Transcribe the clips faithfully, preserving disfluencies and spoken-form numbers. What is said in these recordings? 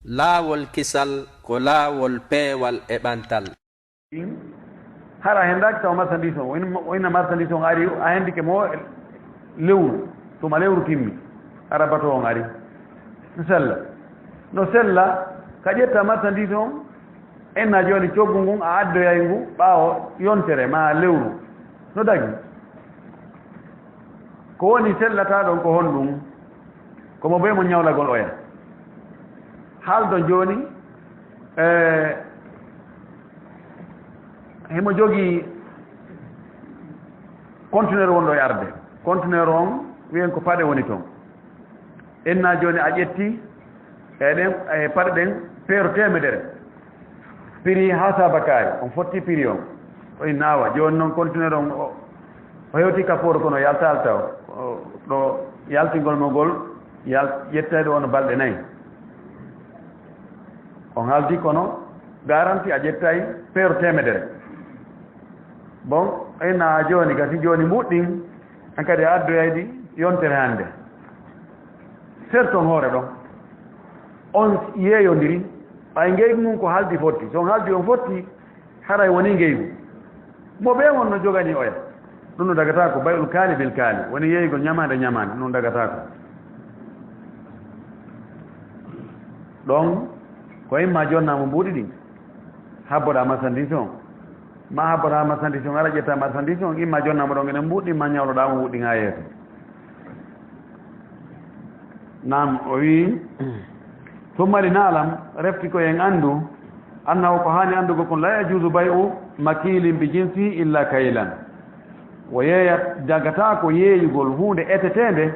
Laawol kisal ko laawol peewal e ɓantal. Hara a henndaaki tawa marchandise on, o inna, o inna marchandise on ari, a henndike mo lewru, tuma lewru timmi, hara bato on ari. No sella. No sella, ka ƴetta marchandise on, inna jooni coggu ngun a addoyay ngu ɓaawo yontere maa lewru. No dagi. Ko woni sellata ɗon ko honɗum? Ko mo bee mo ñawlagol oya. Haaldon jooni, e, himo jogii conteneur wonɗo e arde. Conteneur on, wiyen ko paɗe woni ton. Inna jooni a ƴetti e ɗen, e paɗe ɗen, peeru teemedere. Prix haa saabakaari, on fotti prix on. O inna awa, jooni non conteneur on, o, o hewti ka port kono yaltaali taw. O, ɗo yaltingol mo ngol, yal-, ƴettay ɗo on balɗe nayi. On haaldi kono garanti a ƴettay peeru teemedere. Bon, inna jooni gasi jooni mbuuɗi ɗin, an kadi a addoyay ɗi yontere hannde. Serton hoore ɗon. On yeeyondiri, ɓay ngeygu ngun ko haaldi fotti. So on haaldi on fotti, haray woni ngeygu. Mo bee mon no jogani oya. Ɗum no dagataako, bay'ul kaali bil kaali. Woni yeeyugol ñamaande ñamaande, ɗum no dagataako. Ɗon, ko imma jonnaa mo mbuuɗi ɗin. Habboɗaa marchandise on. Ma habboɗaa marchandise on, ara ƴettaa marchandise on, imma jonnaa mo ɗon enen mbuuɗi ɗin, ma ñawloɗaa mo mbuuɗi ɗin haa yeeso. Naam, o wi'i, ثم لنعلم, refti ko en anndu, أنه, ko haani anndugol kon, لا يجوز بيع مكيل بجنسه إلا كيلا. O yeeya, dagataa ko yeeyugol huunde eteteende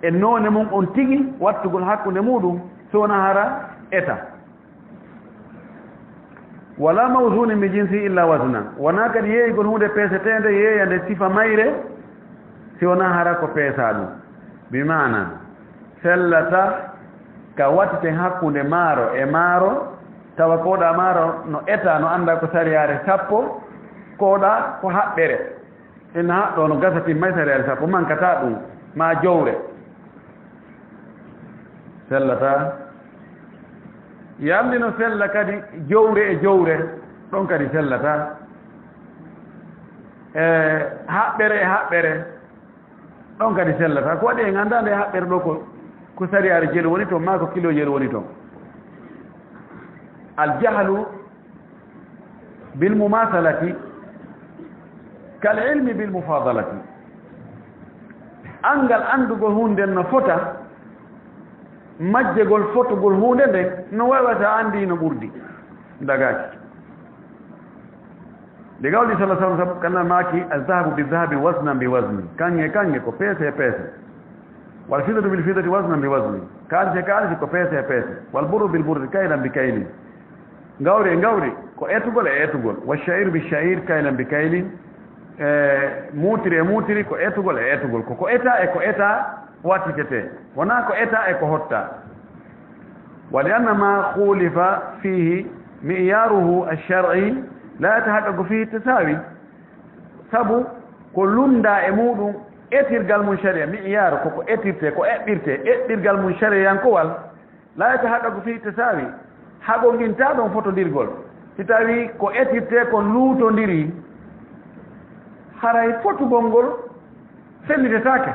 e noone mum on tigi, wattugol hakkunde muuɗum, si wonaa hara eta. ولا موزون بجنسه إلا وزنا. Wonaa kadi yeeyugol huunde peeseteende, yeeya nde sifa mayre, si wonaa hara ko peesaa ɗum. Bi maana, sellata ka wattiten hakkunde maaro e maaro, tawa koɗaa maaro no eta, no anndaa ko sariyaare sappo, koɗaa ko haɓɓere. Ina haɗɗo no gasa timmay sariyaare sappo, mankataa ɗum, maa jowre. Sellataa. Yalli no sella kadi jowre e jowre, ɗon kadi sellataa. E haɓɓere e haɓɓere, ɗon kadi sellataa. Ko waɗi en anndaa nde haɓɓere ɗo ko, ko sariyaare jelu woni ton, maa ko kilo jelu woni ton. Al jahlu bil mumasalati kal ilmi bil mufadalati. Anngal anndugol huunde nden no fota majjegol fotugol huunde nden no waawata anndi no ɓurdi. Dagaaki. Nde gawdi sala sala sabu kanna maaki, al zahabu bi zahabi, waznan bi wazni. Kaŋŋe kaŋŋe ko peese e peese. Wal fiddatu bil fiddati, waznan bi wazni. Kaalisi e kaalisi ko peese e peese. Wal burru bil burri, kaylan bi kaylin. Ngawri e ngawri, ko etugol e etugol. Wa sha'iru bi sha'ir, kaylan bi kaylin. E muutiri e muutiri, ko etugol e etugol. Ko ko eta e ko eta wattitetee. Wonaa ko eta e ko hotta. Wa li anna ma khulifa fihi mi'yaruhu ash-shar'i la yatahaqqaqu fihi tasawi. Sabu ko lunndaa e muuɗum etirgal mum sharia, mi'yar ko ko etirtee, ko eɓɓirtee, eɓɓirgal mum shariankowal, la yatahaqqaqu fihi tasawi, haqqintaa ɗon fotondirgol. Si tawii ko etirtee kon luutondirii, haray fotugol ngol fellitetaake.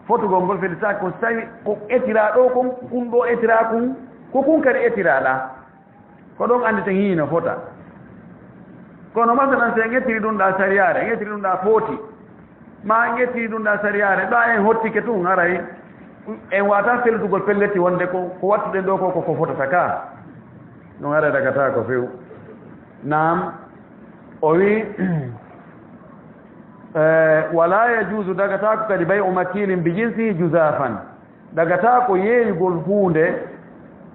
Fotugol ngol fellitaake, ko si tawii ko etiraa ɗoo kon, kun ɗoo etiraa kun, ko kun kadi etiraa ɗaa. Ko ɗon annditen hii no fota. Kono masalan, si en etiri ɗum ɗaa sariyaare, en etiri ɗum ɗaa footi, maa en etiri ɗum ɗaa sariyaare, ɗaa en hottike tun, haray en waawataa fellitugol pelletti wonde ko, ko wattuɗen ɗoo ko, ko, ko fotata ka. Ɗum haray dagataa ko few. Naam, o wi'i, eh, wala yajuuzu, dagataako kadi bay'u makiilin bi jinsihi juzaafan. Dagataako yeeyugol huunde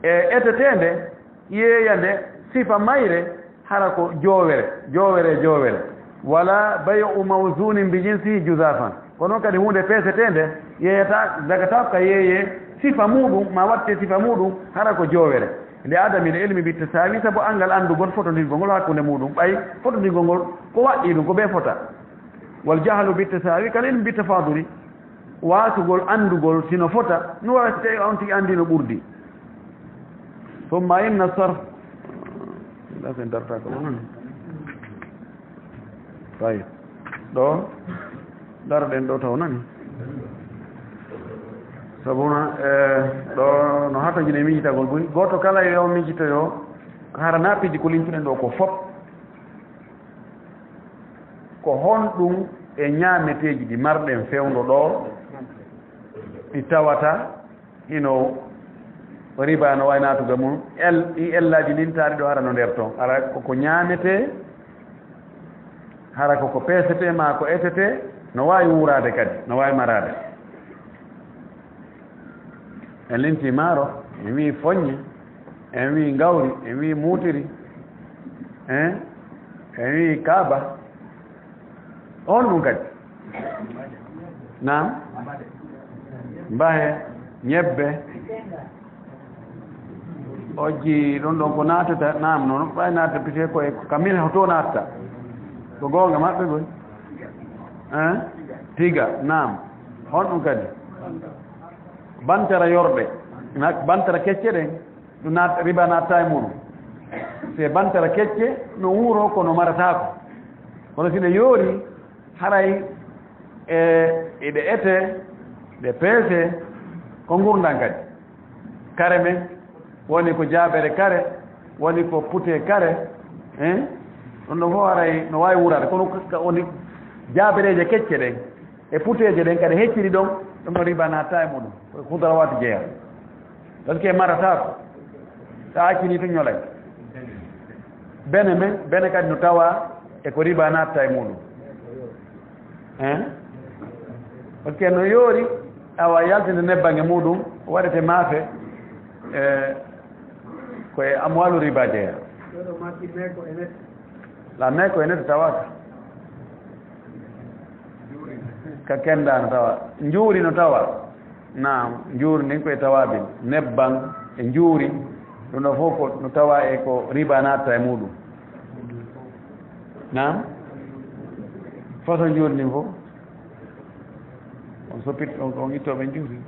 e eteteende, yeeya nde sifa mayre, hara ko joowere, joowere, joowere. Wala bay'u mawzuunin bi jinsihi juzaafan. Ko noon kadi huunde peeseteende, yeeyata, dagataako ka yeeyee sifa muuɗum, maa wattee sifa muuɗum, hara ko joowere. Li adamil ilmi bi tasaawi, sabu anngal anndugol fotondirgol ngol hakkunde muuɗum, ɓay fotondirgol ngol ko waɗɗii ɗum, ko bee fota. Wal jahlu bi tasaawi kal ilmi bi tafaaduli. Waasugol anndugol si no fota, no waawi si tawii on tigi anndii no ɓurdi. Summa inna sarf. Ɗa sen darta ko non. Tawi. Ɗo. Daroɗen ɗo taw nani. Sabuna, eh, ɗo no hata jine miijitagol buy. Gooto kala yo miijitoyo. Hara na piiji ko lintuɗen ɗo ko fop. Ko honɗum e ñaameteeji ɗi marɗen fewndo ɗo ɗi tawata hino riba no wayi naatuga mum, el-, ɗi ellaaji lintaaɗi ɗo hara no nder ton. Hara koko ñaametee, hara koko peesetee maa ko etetee, no waawi wuuraade kadi, no waawi maraade. En lintii maaro, en wii foññe, en wii ngawri, en wii muutiri, hein? En wii kaaba. On ɗum kadi. Naam? Mbahe, ñebbe. Ojji, ɗum ɗon ko naatata, naam, noon ɓay naatata, pite ko e ka min hoto naatta. Ko goonga maɓɓe goy. Hein? Tiga, naam. Honɗum kadi? Bantara yorɓe. Na-, bantara kecce ɗen, ɗum naat-, riba naatta e muɗum. Se bantara kecce, no wuuro kono marataako. Kono si ɗe yoori, haray e, eɗe ete, ɗe peese, ko ngurndan kadi. Kare men, woni ko jaabere kare, woni ko pute kare, hein? Ɗum ɗon fof haray no waawi wuuraade, kono ka woni jaabereeje kecce ɗen, e puteeje ɗen kadi hecciri ɗon, ɗum no riba naatta e muɗum, ko hudrawaati jeyaa. Parce que marataako, so a accini tun ñolay. Bene men, bene kadi no tawa e ko riba naatta e muɗum. Hein? Parce que no yoori, awa yaltinde nebbange muɗum, waɗete maafe, e ko e amwalu riba jeyaa. La mee ko e nette tawaaka. Ka kennda no tawa. Njuuri no tawa. Naam, njuuri ndin ko e tawaabil. Nebban e njuuri, ɗum ɗo fof ko no tawa e ko riba naatta e muɗum. Naam? Façon njuuri ndin fof. On soppit, on, on ittooɓe njuuri.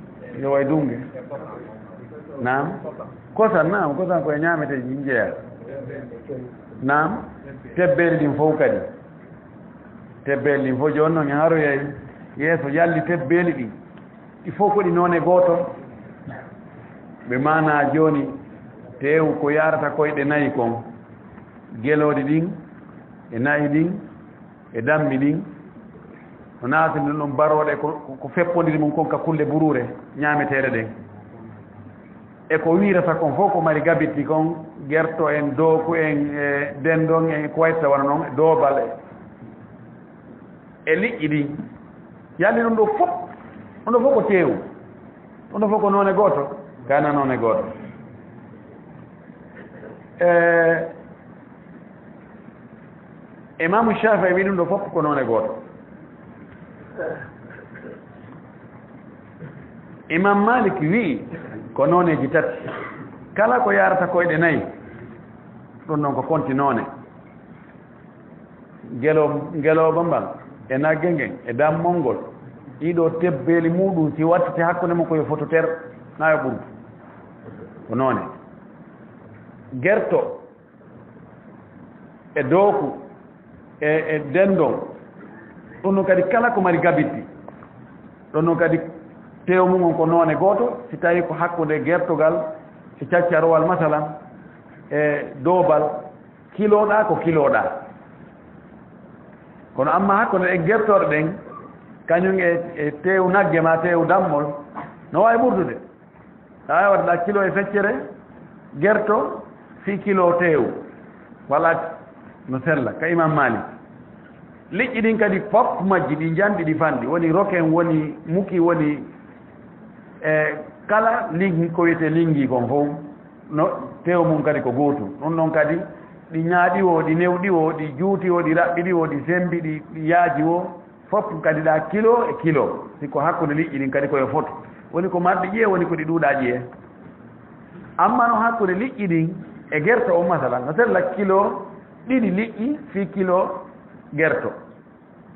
Yo way dunge. Naam? Kosan, naam, kosan ko e ñaamete jeyaa. Naam? Tebbeeli ɗin fof kadi. Tebbeeli ɗin fof jooni noon en haroyay yeeso yalli tebbeeli ɗin. Ɗi fof ko ɗi noone gooto. Ɓe maanaa jooni teewu ko yaarata koyɗe nayi kon. Gelooɗi ɗin, e nayi ɗin, e dammi ɗin. No naatani ɗum ɗon barooɗe ko, ko, ko feppondiri mum kon ka kulle buruure ñaameteeɗe ɗen. E ko wiirata kon fof ko mari gabitti kon, gerto en, dooku en, e denndon en, ko wayitta wano noon, e doobal e, e liƴƴi ɗin. Yalli ɗum ɗo fof, ɗum ɗo fof ko teewu. Ɗum ɗo fof ko noone gooto, kana noone gooto. E, Imaamu Shaafi'i wi ɗum ɗo fof ko noone gooto. Imaam Maalik wi ko nooneeji tati. Kala ko yaarata koyɗe nayi, ɗum ɗon ko konti noone. Gelo-, ngelooba mban, e nagge ngen, e dammol ngol, ɗiɗo tebbeeli muɗum, si wattete hakkunde mum ko yo fotu ter, na yo ɓurdu. Ko noone. Gerto, e dooku, e, e denndon. Ɗum ɗon kadi kala ko mari gabitti. Ɗum ɗon kadi teewu mum on ko noone gooto, si tawii ko hakkunde gertogal e caccarowal, masalan, e doobal, kilooɗaa ko kilooɗaa. Kono amma hakkunde ɗen gertooɗe ɗen, kañum e, e teewu nagge maa teewu dammol, no waawi ɓurdude. Haa waɗa kilo e feccere gerto fii kilo teewu. Wala no sella, ka Imam Malik. Liƴƴi ɗin kadi fof majji, ɗi njanɗi, ɗi fanɗi. Woni roken, woni muki, woni, e, kala lingi, ko wiyetee lingi kon fof, no teewu mum kadi ko gootum. Ɗum ɗon kadi ɗi ñaaɗi woo, ɗi newɗi woo, ɗi juuti woo, ɗi raɓɓiɗi woo, ɗi semmbi, ɗi, ɗi yaaji woo, fof kadi ɗa kilo e kilo, si ko hakkunde liƴƴi ɗin kadi ko yo fotu. Woni ko marɗi ƴiye, woni ko ɗi ɗuuɗaa ƴiye. Amma no hakkunde liƴƴi ɗin e gerto on, masalan, no sella kilo ɗiɗi liƴƴi fii kilo gerto,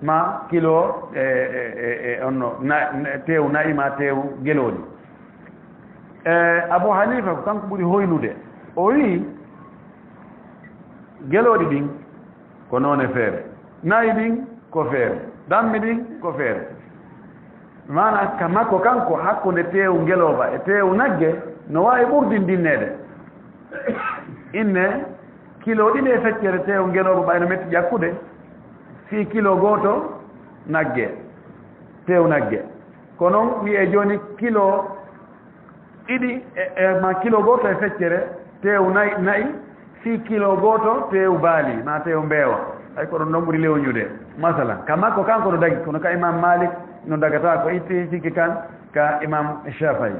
ma kilo, e, e, e, e, on no, na-, na-, teewu na'i ma teewu gelooɗi. E, Abu Hanifa ko kanko ɓuri hoynude. O wi'i, gelooɗi ɗin ko noone feere, na'i ɗin ko feere, dammi ɗin ko feere. Maana ka makko kanko, hakkunde teewu ngelooba e teewu nagge no waawi ɓurdindinneede. Inne kilo ɗiɗi e feccere teewu ngelooba ɓay no metti ƴakkude, fii kilo gooto nagge, teewu nagge. Ko non wi'ee jooni kilo ɗiɗi e, e ma kilo gooto e feccere teewu na'i, na'i, fii kilo gooto teewu baali, ma teewu mbeewa. Hay ko ɗon ɗon ɓuri lewñude. Masalan, ka makko kanko no dagi, kono ka Imam Malik no dagata ko itti sikki kan ka Imam Shafi'i.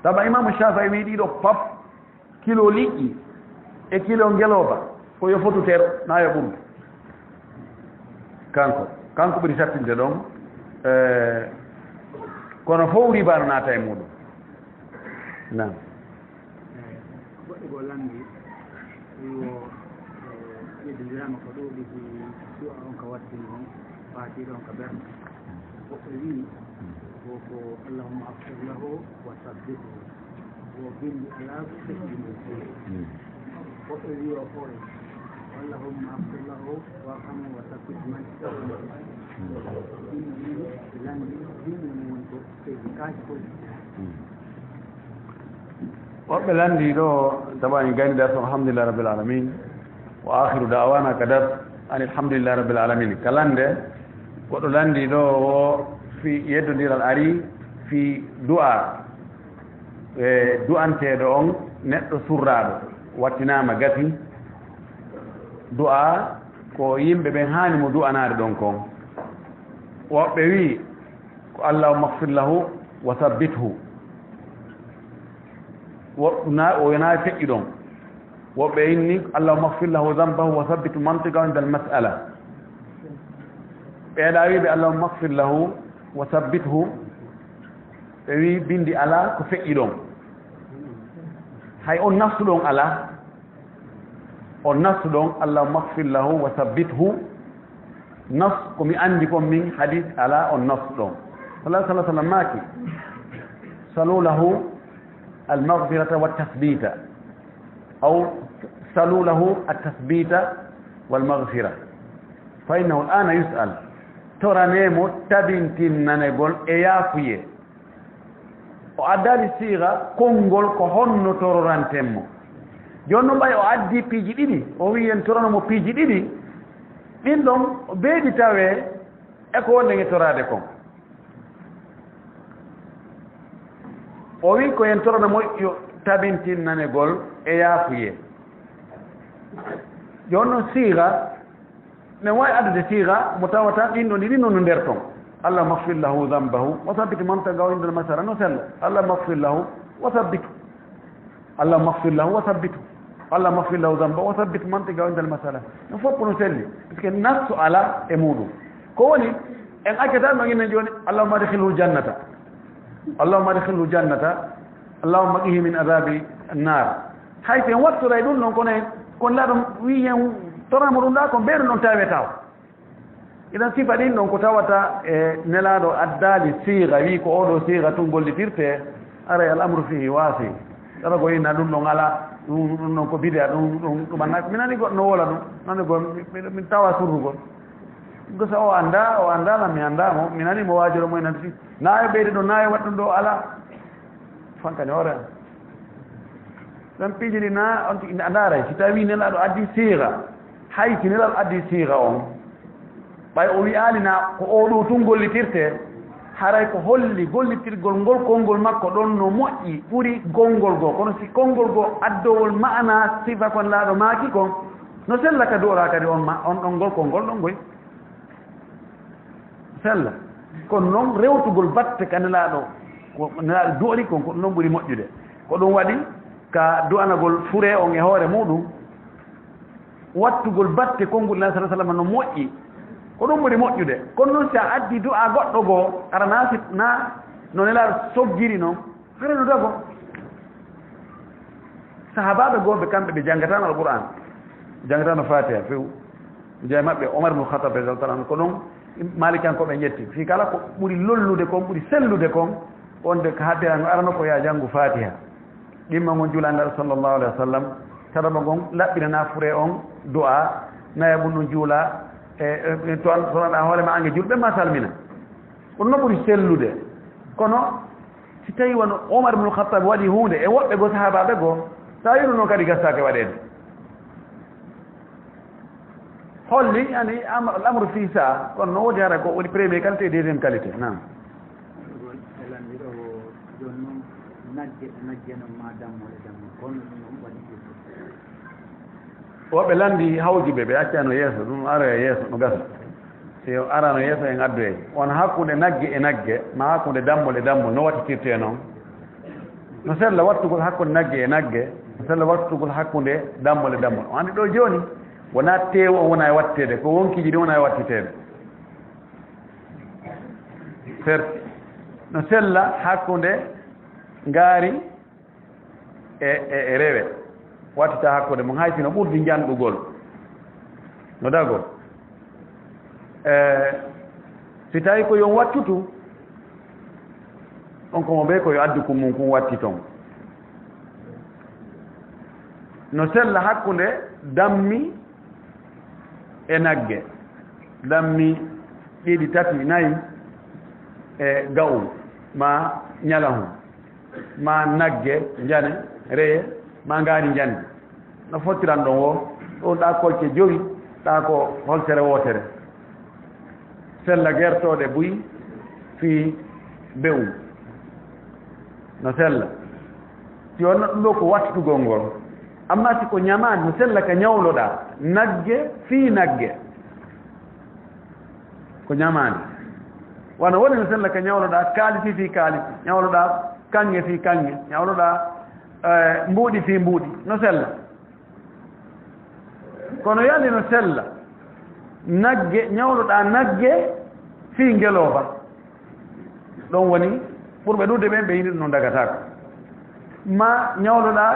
Taba Imam Shafi'i wi'i ɗiɗo pap, kilo liƴƴi e kilo ngelooba, ko yo fotu teeru, na yo ɓurdu. Kanko, kanko ɓuri sattinde ɗon, eh, kono fow riba no naata e muɗum. Naam. Goɗɗo goo lanndi, wi wo, eh, yeddondiraama ko ɗuuɗi, si du'a on ka wattini on, faatiiɗo on ka ɓernde. Woɓɓe wi'i, ko, ko "Allahumma ighfir lahu wa thabbithu." Wo binndi alaa ko feƴƴi ɗum. Hmm. Woɓɓe wi'i o fooy, "Allahumma ighfir lahu warhamhu wa thabbit man." Hmm. Binndi lanndi, binndi mum woni ko feƴƴi, kaaji foy. Hmm. Woɓɓe lanndii ɗo, tawa en gayni darsu, alhamdulillahi rabbil alamin. Wa akhiru da'wana ka dars, anil hamdulillahi rabbil alamin. Ka lannde, goɗɗo lanndii ɗo o fii yeddondiral arii fii du'a, e du'anteeɗo on neɗɗo surraaɗo, wattinaama gasi. Du'a ko yimɓe ɓen haani mo du'anaade ɗon kon. Woɓɓe wi'i, ko "Allahumma ighfir lahu wa thabbithu." Wo-, na, o na feƴƴi ɗon. Woɓɓe inni, "Allahumma ighfir lahu dhanbahu wa thabbit mantiqahu inda al-mas'ala." Ɓeeɗa wi'ude, "Allahumma ighfir lahu wa thabbithu." Ɓe wi'i binndi alaa ko feƴƴi ɗon. Hay on nafsu ɗon alaa. On nafsu ɗon, "Allahumma ighfir lahu wa thabbithu." Nafs ko mi anndi kon min hadis alaa on nafsu ɗon. Sallallahu alaihi wasallam maaki, "Salu lahu al-maghfirata wa tathbita." Aw, "Salu lahu at-tathbita wal maghfira. Fa innahu al-ana yus'al." Toranee mo tabintinnanegol e yaafuyee. O addaali siiga konngol ko honno tororanten mo. Jooni non ɓay o addi piiji ɗiɗi, o wi'i en torano mo piiji ɗiɗi, ɗin ɗon beedi tawee e ko wonɗen e toraade kon. O wi'i ko en torano mo yo tabintinnanegol e yaafuyee. Jooni non siiga, men waawi addude siiga mo tawata ɗin ɗon ɗiɗi non no nder ton. "Allahumma ighfir lahu dhanbahu wa thabbit mantiqahu inda al-mas'ala." No sella. "Allahumma ighfir lahu wa thabbit." "Allahumma ighfir lahu wa thabbit." "Allahumma ighfir lahu dhanbahu wa thabbit mantiqahu inda al-mas'ala." No fof no selli. Parce que nafsu alaa e muɗum. Ko woni, en accataa no inen jooni, "Allahumma adkhilhu jannata." "Allahumma adkhilhu jannata." "Allahumma qihi min adhabi an-nar." Hay so en wattoray ɗum ɗon, kono en, kono laaɗo wi'i en toramo ɗum ɗa, ko mbeɗum ɗon tawetaa o. Idan sifa ɗin ɗon ko tawata e Nelaaɗo addaali siiga, wi'i ko oɗo siiga tun gollitirte, aray al amru fihi wasi. Kala ko inna ɗum ɗon ala, ɗum, ɗum ɗon ko bid'a, ɗum, ɗum, ɗum anna. Mi nani goɗɗo no wola ɗum, nani go, mi, mi, mi tawa surrugol. Go sa o annda, o annda lan mi annda mo, mi nani mo waajoro mo inna ɗum. Na e ɓeyde ɗo, na e waɗɗum ɗo ala. Fankani hoore am. Ɗon piiji ɗi na, on tigi a ndaaray, si tawi Nelaaɗo addi siiga, hay si Nelaaɗo addi siiga on, ɓay o wi'aali na ko oo ɗoo tun gollitirte, haray ko holli gollitirgol ngol konngol makko ɗon no moƴƴi ɓuri konngol goo. Kono si konngol goo addowol ma'ana sifa kon laaɗo maaki kon, no sella ka du'oraa kadi on ma-, on ɗon ngol konngol ɗon ngoy. Sella. Kono noon rewtugol batte ka Nelaaɗo, ko Nelaaɗo du'ori kon, ko ɗum noon ɓuri moƴƴude. Ko ɗum waɗi ka du'anagol furee on e hoore muuɗum, wattugol batte konngol Nelaaɗo sallallaahu alayhi wa sallam no moƴƴi. Ko ɗum ɓuri moƴƴude. Kono noon si a addi du'a goɗɗo goo, ara na si, na no Nelaaɗo soggiri noon, hara no dago. Sahaabaaɓe goo ɓe kamɓe ɓe janngataano Alqur'aan, janngataano Faatiha few. Jeya maɓɓe Omar ibn Khattab radiyallaahu ta'aalaa anhu, ko ɗum Maalikankooɓe ƴetti. Fii kala ko ɓuri lollude kon, ɓuri sellude kon, wonde ka haɓɓirango arano ko yo a janngu Faatiha. Ɗimma ngon juula Nulaaɗo sallallahu alaihi wasallam, tataɓa ngon laɓɓinana fure on du'a, nayaɓun ɗun juula, e, e, e, to an, to an hoore ma ange julɓe ma salmina. Ɗun no ɓuri sellude. Kono si tawi wano Umar ibn Khattab waɗi huunde, e woɓɓe goo sahaabaaɓe goo, sa wi'uno non kadi gasaaki waɗeede. Holli, yani, am-, l'amru fi sa, kono no woodi hara ko woni premier qualité et deuxième qualité. Naam. Lanndiro o jooni noon, nagge, nagge noon ma dammo e dammo, kono ɗum noon waɗi ɗum. Woɓɓe lanndi hawji ɓe, ɓe accano yeeso, ɗum aroya yeeso, no gasa. Si o arano yeeso en addoyay. Won hakkunde nagge e nagge, ma hakkunde dammol e dammol, no wattitirtee noon? No sella wattugol hakkunde nagge e nagge, no sella wattugol hakkunde dammol e dammol. O anndi ɗo jooni, wonaa teewu on wona e watteede, ko wonkiiji ɗin wona e wattiteede. Certi. No sella hakkunde ngaari e, e, e rewe, wattita hakkunde mum, hay sino ɓurdi njanɗugol. No dago. E, si tawi ko yon wattutu, on ko mo ɓe ko yo addu kun mum kun watti ton. No sella hakkunde dammi e nagge, dammi ɗiɗi, tati, nayi e ga'u ma ñalahun. Ma nagge njane, reye, ma ngaari njandi. No fottiran ɗon woo, ɗon ɗaa kolce jowi, ɗaa ko holtere wootere. Sella gertooɗe buy fii be'u. No sella. Si on ɗum ɗoo ko wattugol ngol. Amma si ko ñamaandi, no sella ka ñawloɗaa nagge fii nagge. Ko ñamaandi. Wano woni no sella ka ñawloɗaa kaalisi fii kaalisi, ñawloɗaa kaŋŋe fii kaŋŋe, ñawloɗaa, eh, mbuuɗi fii mbuuɗi, no sella. Kono yalli no sella, nagge, ñawloɗaa nagge fii ngelooba. Ɗon woni ɓurɓe ɗuuɗude ɓen, ɓe yini ɗum no dagataako. Ma ñawloɗaa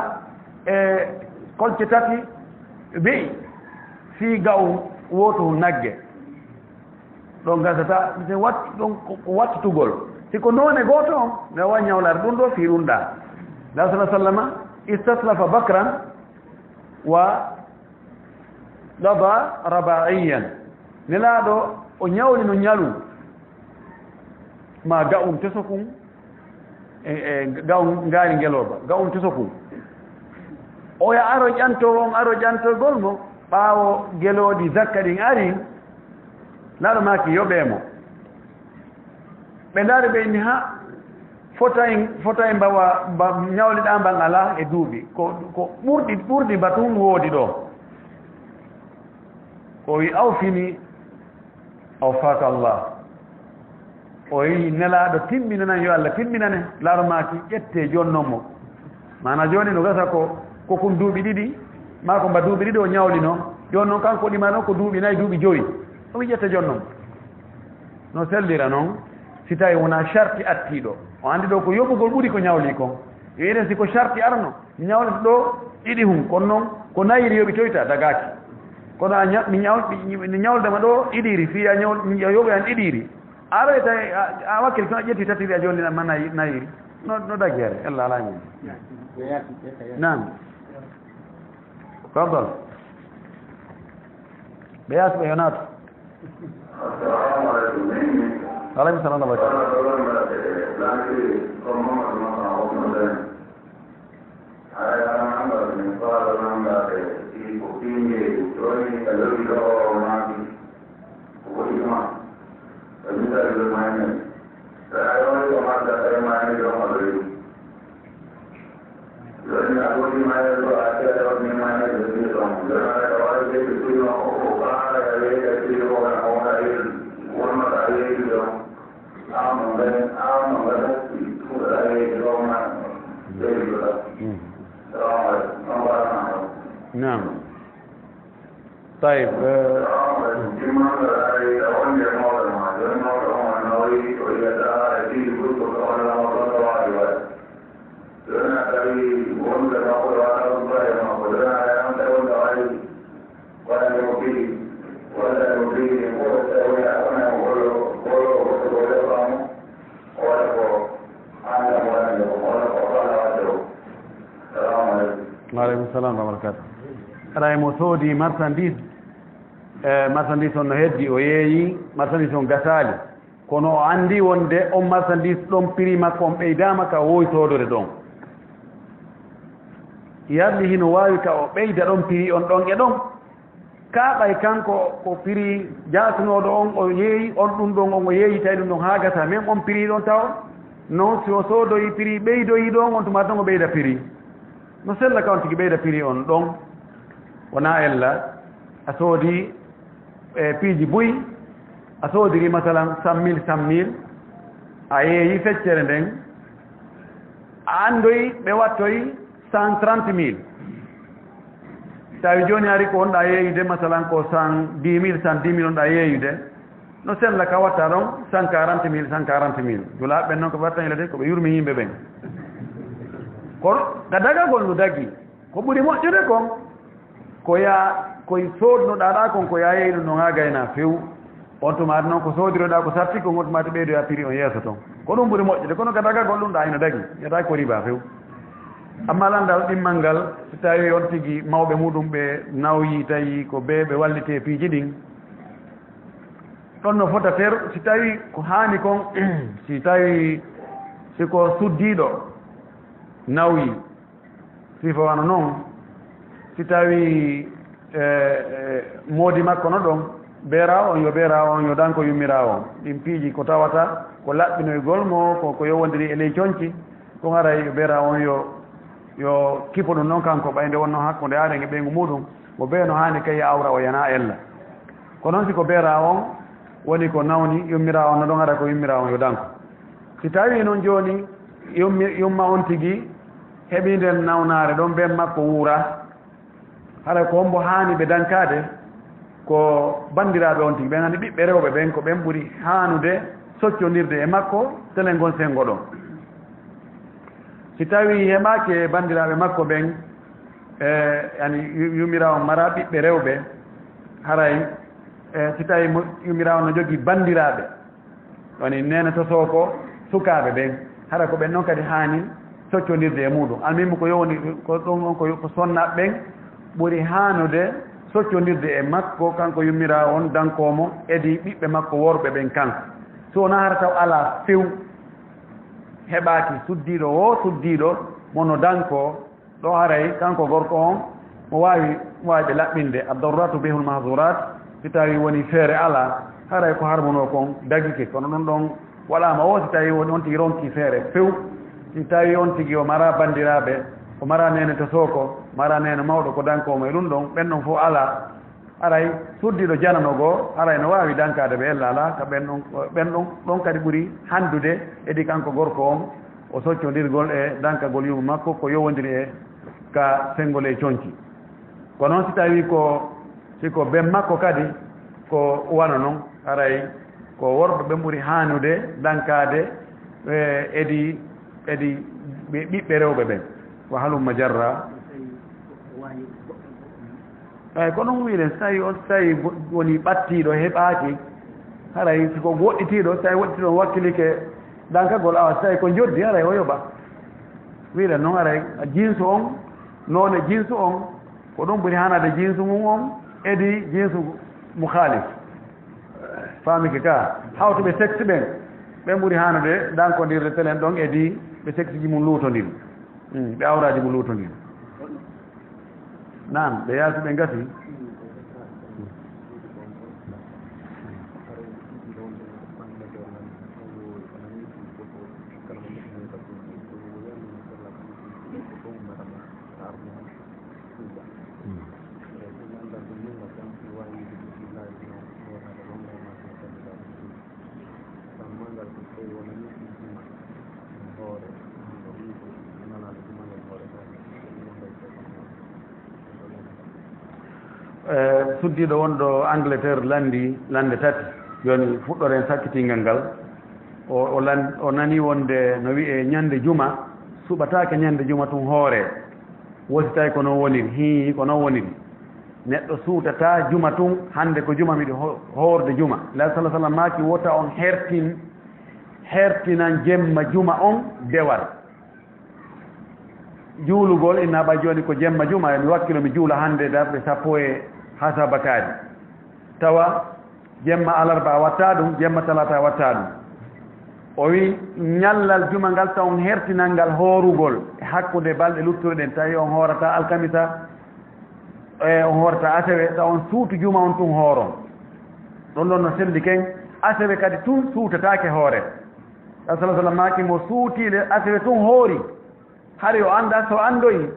e kolce tati be'i fii ga'u wootu nagge. Ɗon gasata, se wat-, ɗon ko, ko wattutugol. Si ko noone gooto on, mi wawa ñawlaade ɗum ɗoo fii ɗum ɗaa. Nulaaɗo sallallahu alaihi wasallam istaslafa bakran wa qada raba'iyan. Nelaaɗo o ñawlino ñalu ma ga'un tesokun, e, e, ga'un ngaari ngelooba, ga'un tesokun. Oya aro ƴanto, on aro ƴantogol mo, ɓaawo gelooɗi zakka ɗin ari, Nelaaɗo maaki yoɓee mo. Ɓe ndaari ɓe inni, ha, fotay, fotay mbawa, mba, ñawliɗaa mban alaa e duuɓi. Ko, ko ɓurɗi, ɓurɗi mba tun woodi ɗoo. O wi, aw fini, aw faka Allah. O wi, Nelaaɗo timminanan, yo Allah timminane. Nelaaɗo maaki, ƴettee jonnon mo. Maana jooni no gasa ko, ko kun duuɓi ɗiɗi, maa ko mba duuɓi ɗiɗi o ñawlino. Jooni non kanko ɗimano ko duuɓi nayi, duuɓi jowi. O wi ƴetta jonnon. No sellira non, si tawi wona sharti attiiɗo. O anndi ɗo ko yoɓugol ɓuri ko ñawli kon. Yo iren si ko sharti arno, mi ñawlata ɗo ɗiɗi hun, kono non ko nayiri yoɓitoyta dagaaki. Kono a ña-, mi ñaw-, mi, mi ñawlata ma ɗo ɗiɗiri, fii a ñaw-, mi yoɓoyan ɗiɗiri. A aroyta, a, a wakkil tun a ƴetti tatiri a jollinanma nayi-, nayiri. No, no dagere, ella alaa ñande. Naam. Tafadal. Ɓe yaasi ɓe yo naatu. Assalamu alaikum. Alaikum salam wa rahmatullah. Haya, an ba min fara nan da ke, ko kinje, ko ni ka lo do ma. Ko ɗi ma, ko misali ɗo maayne. Tawi ɗo ko madda tawi maayne ɗo ma ɗo yi. Ɗo ni a ɗo ɗi maayne ɗo a tawi ɗo ni maayne ɗo ni ɗo. Ɗo na ka wari de ko ɗo ko ko ka ya le ka ɗi ɗo na ko ka yi. Won ma ka yi ɗo. A mo ngai, a mo ngai ko ka yi ɗo ma. Ɗo yi ɗo. Salamu alaikum. Naam. Tayib, eh, Waaleykum salam wa barakaatu. Haray mo soodi marchandise, e marchandise on no heddi, o yeeyi marchandise on gasaali. Kono o anndi wonde on marchandise ɗon prix makko on ɓeydaama ka o woowi soodore ɗon. Yarli hino waawi ka o ɓeyda ɗon prix on ɗon e ɗon. Kaa ɓay kanko ko prix jaasunooɗo on o yeeyi, on ɗum ɗon on o yeeyi tawi ɗum ɗon haa gasa, même on prix ɗon taw. Non, si o soodoyi prix ɓeydoyi ɗon, on tuma ɗon o ɓeyda prix. No sella ka on tigi ɓeyda prix on ɗon. Wonaa ella, a soodi e piiji buy, a soodiri masalan cent mille, cent mille, a yeeyi feccere nden, a anndoyi ɓe wattoyi cent trente mille. Tawi jooni ari ko wonɗa yeeyude, masalan ko cent dix mille, cent dix mille wonɗa yeeyude, no sella ka watta ɗon cent quarante mille, cent quarante mille. Julaaɓe ɓen noon ko ɓe watta yilade ko ɓe yurmi yimɓe ɓen. Kono ka dagagol no dagi, ko ɓuri moƴƴude kon, ko ya, koye soodnoɗaa ɗaa kon, ko ya yeeyi ɗum ɗon haa gaynaa few. On tumaati noon ko soodiroɗaa ko sarti kon, on tumaati ɓeydoyaa prix on yeeso ton. Ko ɗum ɓuri moƴƴude, kono ka dagagol ɗum ɗaa hino dagi, yataaki ko riba few. Amma lanndal ɗimmal ngal, si tawii on tigi mawɓe muɗum ɓe nawyi, tawi ko ɓe ɓe wallitee piiji ɗin, ɗon no fota ter, si tawii ko haani kon, si tawii si ko suddiiɗo nawyi, sifa wano non, si tawii, e, e, moodi makko no ɗon, beeraawo on yo, beeraawo on yo danko yummiraawo on. Ɗin piiji ko tawata ko laɓɓinoygol mo, ko, ko yowondiri e ley conci, ɗum haray yo beeraawo on yo, yo kipo ɗum non kanko, ɓay nde wonno hakkunde aɗen e ɓeyngu muɗum, mo bee no haani kay awra o yana ella. Ko non si ko beeraawo on woni ko nawni yummiraawo on no ɗon, haray ko yummiraawo on yo danko. Si tawii non jooni yummi-, yumma on tigi heɓii nden nawnaare ɗon, bee makko wuura, haray ko hombo haani ɓe dankaade? Ko banndiraaɓe on tigi, ɓen hani ɓiɓɓe rewɓe ɓen, ko ɓen ɓuri haanude soccondirde e makko telen ngon senngo ɗon. Si tawii heɓaaki e banndiraaɓe makko ɓen, e, yani yu-, yumiraawo on maraa ɓiɓɓe rewɓe, haray, e, si tawii mo, yumiraawo on no jogii banndiraaɓe, woni neene to sooko sukaaɓe ɓen, hara ko ɓen ɗon kadi haani soccondirde e muɗum. Almuhimmu ko yowoni, ko ɗum on ko, ko sonnaaɓe ɓen ɓuri haanude soccondirde e makko, kanko yummiraawo on, dankoo mo, edi ɓiɓɓe makko worɓe ɓen kanko. Si wonaa hara taw alaa few heɓaaki suddiiɗo woo suddiiɗo mo no dankoo, ɗo haray kanko gorko on mo waawi, mo waawi ɓe laɓɓinde. Ad-daruratu tubihul mahzurat, si tawii woni feere alaa, haray ko harmunoo kon dagike. Kono ɗum ɗon waɗaama woo si tawii woni on tigi ronkii feere few. Si tawii on tigi o maraa banndiraaɓe, o maraa neene to sooko, maraa neene mawɗo ko dankoo mo e ɗum ɗon, ɓen ɗon fof alaa. Haray suddiiɗo janano goo, haray no waawi dankaade ɓe ella alaa, ka ɓen ɗon, ɓen ɗon, ɗon kadi ɓuri hanndude edi kanko gorko on, o soccondirgol e dankagol yumma makko ko yowondiri e ka senngol e conci. Ko noon si tawii ko, si ko ben makko kadi ko wano noon, haray ko worɓe ɓen ɓuri haanude dankaade, e, edi, edi ɓe-, ɓiɓɓe rewɓe ɓen. Wa halumma jarra. Eey, ko ɗum wiɗen, so tawii on, so tawii go-, woni ɓattiiɗo heɓaaki, haray si ko woɗɗitiiɗo, so tawii woɗɗitiiɗo on wakkilike dankagol, awa so tawii ko njoddi, haray o yoɓa. Wiɗen noon, haray jinsu on, noone jinsu on, ko ɗum ɓuri haanaade jinsu mum on, edi jinsu mukhaalif. Faamike ka, hawtuɓe sexe ɓen, ɓen ɓuri haanaade dankondirde telen ɗon, edi ɓe sexeji mum luutondiri. Hmm, ɓe awraaji mum luutondiri. Naam, ɓe yaasi ɓe ngasi. Hmm. Eh, suddiiɗo wonɗo Angleterre lanndii lannde tati. Jooni fuɗɗoren sakkitingal ngal. O, o lan-, o nanii wonde no wi'ee ñande juma, suɓataake ñande juma tun hoore. Wosi tawi ko noon woniri, hii, ko noon woniri. Neɗɗo suutataa juma tun, hannde ko juma miɗo ho-, hoorde juma. Nulaaɗo sallallaahu alayhi wa sallam maaki, wota on hertin, hertinan jemma juma on dewal. Juulugol ina ɓay jooni ko jemma juma, emi wakkilo mi juula hannde darɗe sappo e hasabakaari. Tawa jemma alarba a watta ɗum, jemma talata a watta ɗum. O wi, ñallal juma ngal taw on hertinal ngal hoorugol e hakkunde balɗe luttuɗe ɗen, tawi on hoorata alkamisa, e on hoorata asewe, taw on suutu juma on tun hooron. Ɗon ɗon no selli ken, asewe kadi tun suutataake hoore. Taw sala sala maaki mo suuti le asewe tun hoori. Hari o annda, so anndoyi,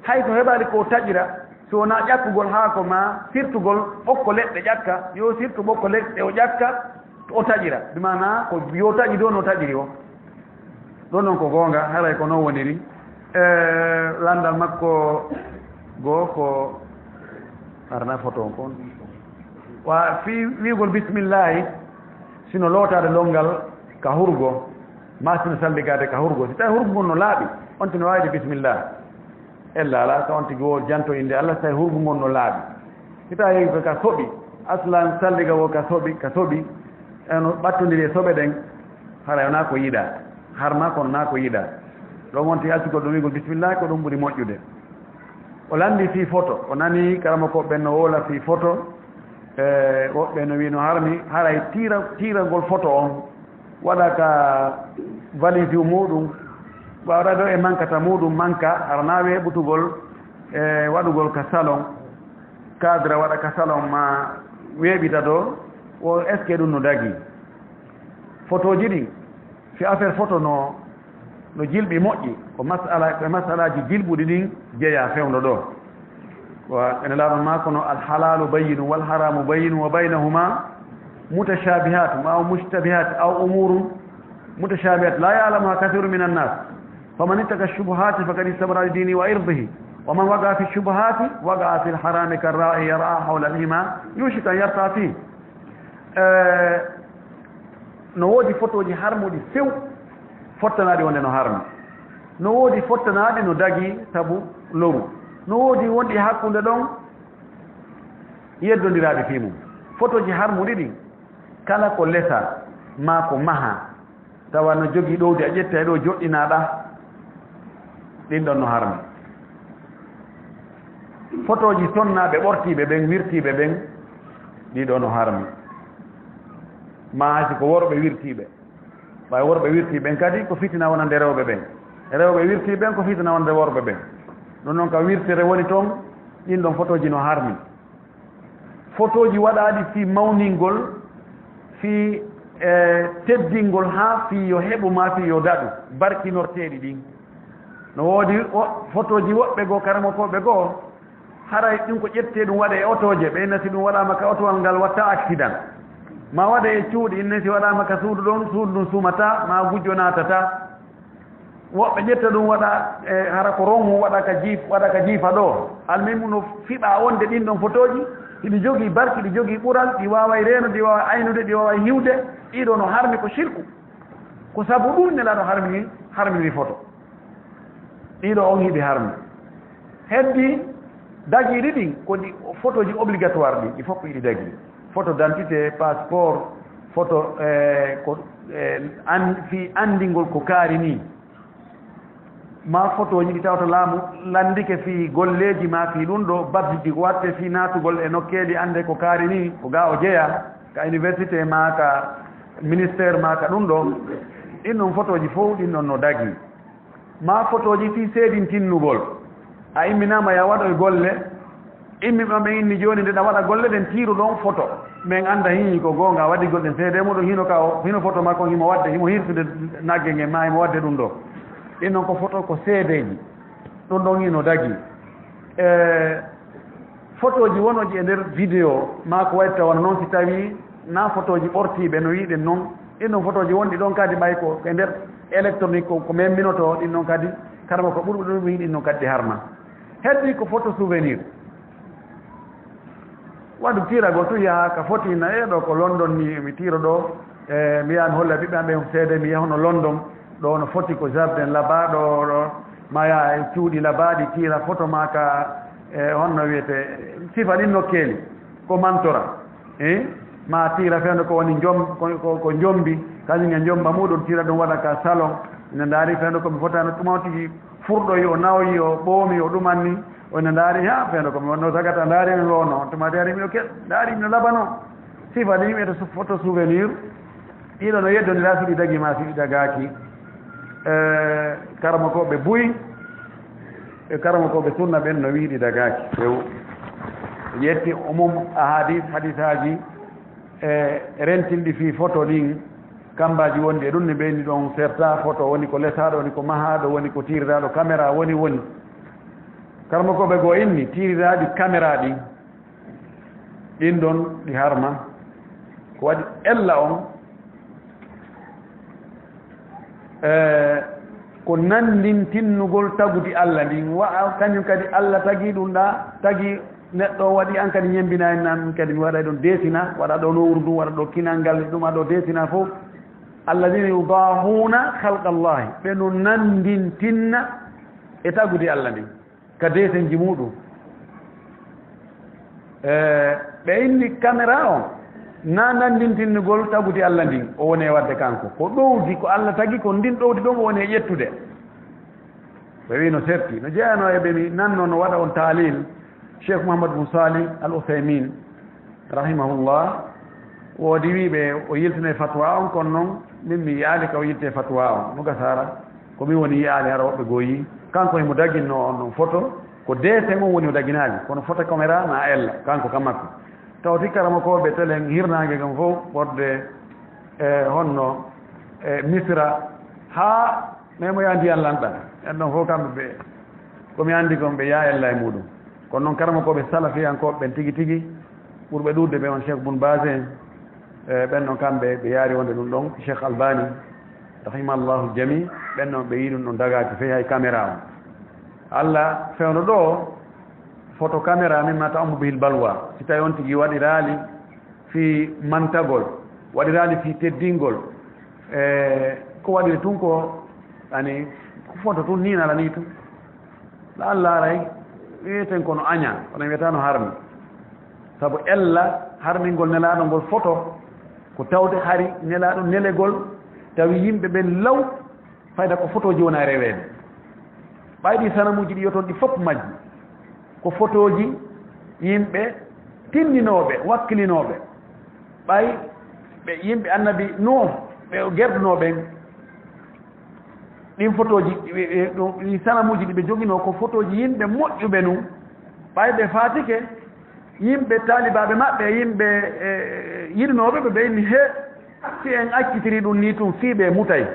hay so heɓaali ko o taƴira, so wonaa ƴakkugol haako maa sirtugol ɓokko leɗɗe ƴakka, yo sirtu ɓokko leɗɗe o ƴakka, o taƴira. Bi maanaa ko yo taƴi ɗo no taƴiri o. Ɗon noon ko goonga, haray ko noon woniri. E, lanndal makko goo ko arna photo on kon. Wa fii wi'ugol bismillaahi, sino lootaade lonngal ka hurgo, maa sino salligaade ka hurgo. Si tawii hurgo ngon no laaɓi, on tino waawde bismillah. Ella alaa, ka on tigi woo janto innde Allah, si tawii hurgo ngon no laaɓi. Si tawii ko ka soɓi, aslan salliga woo ka soɓi, ka soɓi, eno ɓattondiri e soɓe ɗen, haray wonaa ko yiɗaa. Harmaa kono naa ko yiɗaa. Ɗon on tigi accugol ɗum wi'ugol bismillah, ko ɗum ɓuri moƴƴude. O lanndii fii foto, o nanii karamokooɓe ɓen no wowla fii foto, e, woɓɓe no wii no harmi, haray tiira, tiiragol foto on, waɗa ka valise muuɗum, waɗa ɗo e mankata muuɗum, manka, hara naa weeɓutugol, e, waɗugol ka salon, cadre waɗa ka salon maa weeɓita ɗo, o est-ce que ɗum no dagii? Fotooji ɗin, si affaire foto no, no jilɓi moƴƴi, ko masala, ko e masalaaji jilɓuɗi ɗin jeyaa fewndo ɗo. Wa, ene laaɗon maa kono, "Al-halaalu bayyinun wal-haraamu bayyinun wa baynahumaa mutashaabihaatum aw mushtabihaat aw umuurun mutashaabihaatum laa ya'lamuhaa kasiirun minan naas. Faman ittaqa ash-shubuhaati faqad istabraa li diinihi wa irdihi. Wa man waqa'a fi ash-shubuhaati waqa'a fil haraami kar-raa'i yar'aa hawla al-himaa yuushiku an yartaa'a fiihi." Eh, no woodi fotooji harmuɗi few, fottanaaɗi wonde no harmi. No woodi fottanaaɗi no dagii sabu loru. No woodi wonɗi hakkunde ɗon yeddondiraaɗi fii mum. Fotooji harmuɗi ɗin, kala ko lesa maa ko maha, tawa no jogii ɗowdi, a ƴetta e ɗo joɗɗinaa ɗa, ɗin ɗon no harmi. Fotooji sonnaaɓe ɓortiiɓe ɓen, wirtiiɓe ɓen, ɗii ɗoo no harmi. Maa hay si ko worɓe wirtiiɓe, ɓay worɓe wirtiiɓe ɓen kadi ko fitina wonande rewɓe ɓen. Rewɓe wirtiiɓe ɓen ko fitina wonande worɓe ɓen. Ɗum noon ka wirtere woni toon, ɗin ɗon fotooji no harmi. Fotooji waɗaaɗi fii mawningol, fii, e, teddingol, haa fii yo heɓu maa fii yo daɗu, barkinorteeɗi ɗin. No woodi wo-, fotooji woɓɓe goo, karamokooɓe goo, haray ɗum ko ƴettee ɗum waɗee e otooje, ɓe inna si ɗum waɗaama ka otowal ngal watta accident. Maa waɗee e cuuɗi, inna si waɗaama ka suudu ɗon, suudu ndun sumataa, maa gujjo naatataa. Woɓɓe ƴetta ɗum waɗa, e, hara ko ron mum waɗa ka jiif-, waɗa ka jiifa ɗoo. Almuhimmu no fiɓaa wonde ɗin ɗon fotooji hiɗi jogii barki, ɗi jogii ɓural, ɗi waaway reenude, ɗi waaway aynude, ɗi waaway hiwde. Ɗii ɗoo no harmi ko sirku. Ko sabu ɗum Nelaaɗo harmini, harmini foto. Ɗii ɗoo on hiɗi harmi. Heddi dagiiɗi ɗin ko ɗi fotooji obligatoire ɗin, ɗi fof ko hiɗi dagii. Photo d'identité, passeport, photo, eh, ko, eh, an-, fii anndingol ko kaari nii. Maa fotooji ɗi tawata laamu lanndike fii golleeji maa fii ɗum ɗoo, babji ɗi waɗte fii naatugol e nokkeeli annde ko kaari nii, ko gaa o jeyaa, ka université maa ka ministère maa ka ɗum ɗoo. Ɗin ɗon fotooji fof, ɗin ɗon no dagii. Maa fotooji fii seedintinnugol. A imminaama yaa waɗoy golle, immiiɓe ɓen inni jooni nde ɗa waɗa golle ɗen, tiiru ɗon foto. Men annda hii ko goonga, a waɗi golle ɗen seedee muɗum, hino ka o, hino foto makko himo waɗde, himo hirsude nagge ngen, maa himo waɗde ɗum ɗoo. Ɗin ɗon ko foto, ko seedeeji. Ɗum ɗon hino dagii. E, fotooji wonooji e nder vidéo, maa ko wayi tawa noon si tawii na fotooji ɓortiiɓe no yiɗen noon, ɗin ɗon fotooji wonɗi ɗon kadi ɓay ko e nder électronique ko, ko memminotoo, ɗin ɗon kadi karma ko ɓurɓe ɗum yiɗi ɗin ɗon kadi ɗi harma. Heddi ko photo souvenir. Waɗu tiiragol tun yaha ka foti na e ɗo ko London ni mi tiiro ɗo, e mi yaha mi holla ɓiɓɓe am ɓen seede mi yahuno London, ɗo no foti ko jardin là-bas, ɗo, ɗo ma yaha e cuuɗi là-bas ɗi tiira photo ma ka, e honno wiyete, sifa ɗin nokkeeli ko mantora. E ma tiira fewndo ko woni jom-, ko, ko, ko jombi, kañum e jomba muɗum tiira ɗum waɗa ka salon. Ina ndaari fewndo ko mi fotano tuma tigi furɗoyi, o nawoyi, o ɓoomi, o ɗumanni, o ina ndaari, ha, feewndo ko mi wonno tagata, ndaari mi wonno, on tuma ndaari mi o ke-, ndaari mi no labano. Sifa ɗi wi'ete su-, photo souvenir, ɗiɗo no yeddondira, si ɗi dagi ma, si ɗi dagaaki. Eh, karamokooɓe buy, e karamokooɓe sunna ɓen no wi'i ɗi dagaaki. Few. Ƴetti umum ahadis, hadisaaji, e rentinɗi fii photo ɗin, kambaaji wonɗi e ɗun ne ɓeyni ɗon serta photo, woni ko lesaaɗo, woni ko mahaaɗo, woni ko tiiriraaɗo caméra, woni, woni. Karamokooɓe goo inni tiiriraaɗi caméra ɗin, ɗin ɗon ɗi harma. Ko waɗi ella on, e, ko nanndintinnugol tagudi Alla ndin, wa'a kañum kadi Alla tagi ɗum ɗa, tagi neɗɗo o waɗi, an kadi ñembina en, an kadi mi waɗa ɗon deesina, waɗa ɗo nowru ndun, waɗa ɗo kinal ngal, ɗum a ɗo deesina fof. Alladina yudahuna khalqa Allahi, ɓe no nanndintinna e tagudi Alla ndin ka deesenji muɗum. E, ɓe inni caméra on, na nanndintinnugol tagudi Alla ndin, o woni e waɗde kanko. Ko ɗowdi, ko Alla tagi, ko ndin ɗowdi ɗon o woni e ƴettude. Ɓe wi no serti. No jeyanoo e ɓe mi nanno no waɗa on taalil, Cheikh Mouhammad bin Salih Al Uthaymin, rahimahullah, woodi wiiɓe o yiltine fatwa on, kono non min mi yi'aali ka o yiltine fatwa on. No gasara, ko min woni yi'aali hara woɓɓe goo yi. Kanko himo daginno on ɗon photo, ko deesen on woni o daginaali, kono photo caméra na ella, kanko ka makko. Tawti karamokooɓe telen hirnaange kan fof, wodde, e, honno, e, Misra, haa mais mo yaa ndiyan lanɗan. En ɗon fof kamɓe ɓe, ko mi anndi kon ɓe yaa ella e muɗum. Kono noon karamokooɓe salafiyankooɓe ɓen tigi tigi, ɓurɓe ɗuuɗde ɓe on Cheikh Bun Baz en, e ɓen ɗon kamɓe ɓe yaari wonde ɗum ɗon, Cheikh Albani, rahimallahu jami, ɓen ɗon ɓe yii ɗum ɗon dagaaki fey hay caméra on. Alla fewndo ɗo, photo caméra mimma ta'ummu bihil balwa. Si tawi on tigi waɗiraali fii mantagol, waɗiraali fii teddingol, e ko waɗiri tun ko, ani, ko photo tun nii nala nii tun. La Allah aray, wiyeten kono aña, kono wiyata no harmi. Sabu ella harmingol nelaaɗo ngol photo, ko tawde hari nelaaɗo nelegol, tawi yimɓe ɓen law, fayda ko photoji wona e reweede. Ɓay ɗi sanamuuji ɗi yoton ɗi fof majji, ko photoji yimɓe tinninooɓe, wakkilinooɓe. Ɓay ɓe yimɓe annabi Nuuh, ɓe o gerdunoo ɓen, ɗin photoji, ɓe, ɓe, ɗum, ɗin sanamuuji ɗi ɓe joginoo ko photoji yimɓe moƴƴuɓe nun. Ɓay ɓe faatike, yimɓe taalibaaɓe maɓɓe, yimɓe, e, yiɗunooɓe ɓe, ɓe inni, he, si en accitiri ɗum nii tun, fii ɓe mutay.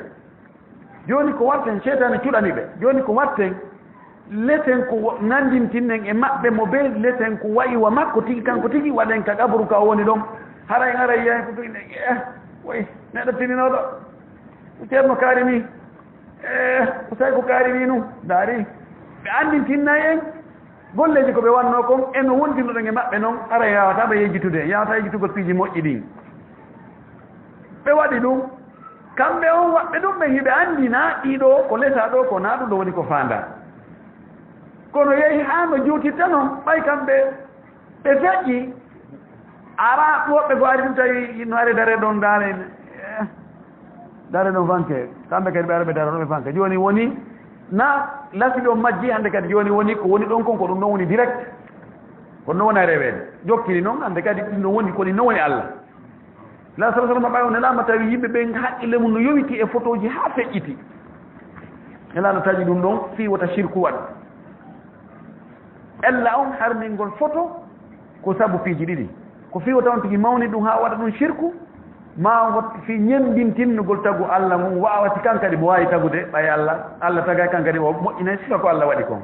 Jooni ko watten, seytaane cuɗani ɓe. Jooni ko watten, leten ko wo-, nanndintinnen e maɓɓe mo bee leten ko wa'i wa makko tigi, kanko tigi, waɗen ka qaburu ka o woni ɗon. Haray, haray yahay ko tigi, eh, woy, neɗɗo tininooɗo. Ko Ceerno Kaari nii. Eh, ko Sayku Kaari nii nun. Ndaari. Ɓe anndintinnay en golleeji ko ɓe wannoo kon, e no wondirnoɗen e maɓɓe non, haray yaawataa ɓe yejjitude, yaawataa yejjitugol piiji moƴƴi ɗin. Ɓe waɗi ɗum. Kamɓe on waɓɓe ɗum ɓen hiɓe anndi naa ɗiɗo ko lesa ɗo ko naa ɗum ɗo woni ko faandaa. Kono yehi haa no juutitta non, ɓay kamɓe ɓe feƴƴi, ara woɓɓe ko ari ɗum tawi no ari dare ɗon daare, eh, dare ɗon fanke, kamɓe kadi ɓe ara ɓe dara ɗon ɓe fanke. Jooni woni na lasi ɗon majji hannde kadi jooni woni ko woni ɗon kon ko ɗum ɗon woni direct. Ko ɗum ɗon woni reweede. Jokkiri noon hannde kadi ɗum ɗon woni ko ɗum ɗon woni Allah. Nelaaɗo sallallahu alaihi wasallam ɓay o nelaama tawi yimɓe ɓen haqqille mum no yowiti e fotooji haa feƴƴiti. Nelaaɗo taƴi ɗum ɗon fii wota shirku waɗ. Ella on harmingol foto ko sabu piiji ɗiɗi. Ko fii wota on tigi mawni ɗum haa waɗa ɗum shirku, maa on fii ñembintinnugol tagu Alla ngun, waawati kan kadi mo waawi tagude ɓay Alla, Alla tagay kan kadi o moƴƴinay sifa ko Alla waɗi kon.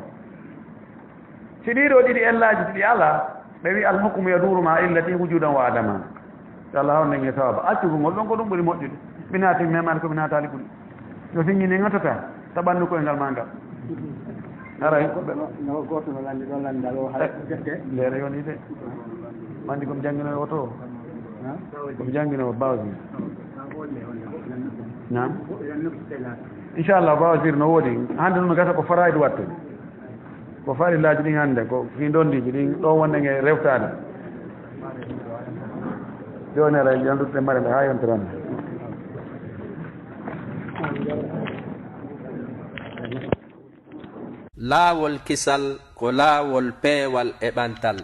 Si ɗii ɗoo ɗiɗi ellaaji si ɗi alaa, ɓe wi'a, "Al-hukmu yaduuru ma'a illati wujudan wa adama." Yo Allah hawru nden e sababa. Accugol ngol ɗon ko ɗum ɓuri moƴƴude. Mi naati, mi memaani ko mi naataali ɓuri. Yo sinngini ngattata, ta ɓannu koyngal maa ngal. Haray ko ɓe no gooto no lanndi ɗo lanndal o haray ko gerte. Ndere yoni de. Mandi ko mi janngino e oto o. Ko mi janngino o bawdi. Naam. Inchallah, bawasir no woodi. Hannde noon gasa ko faraydu watte. Ko farillaaji ɗin hannde, ko fii ndondiiji ɗin ɗo wonɗen e rewtaade. Jooni ara en ƴandude mare nde haa yontere hannde. Laawol kisal ko laawol peewal e ɓantal.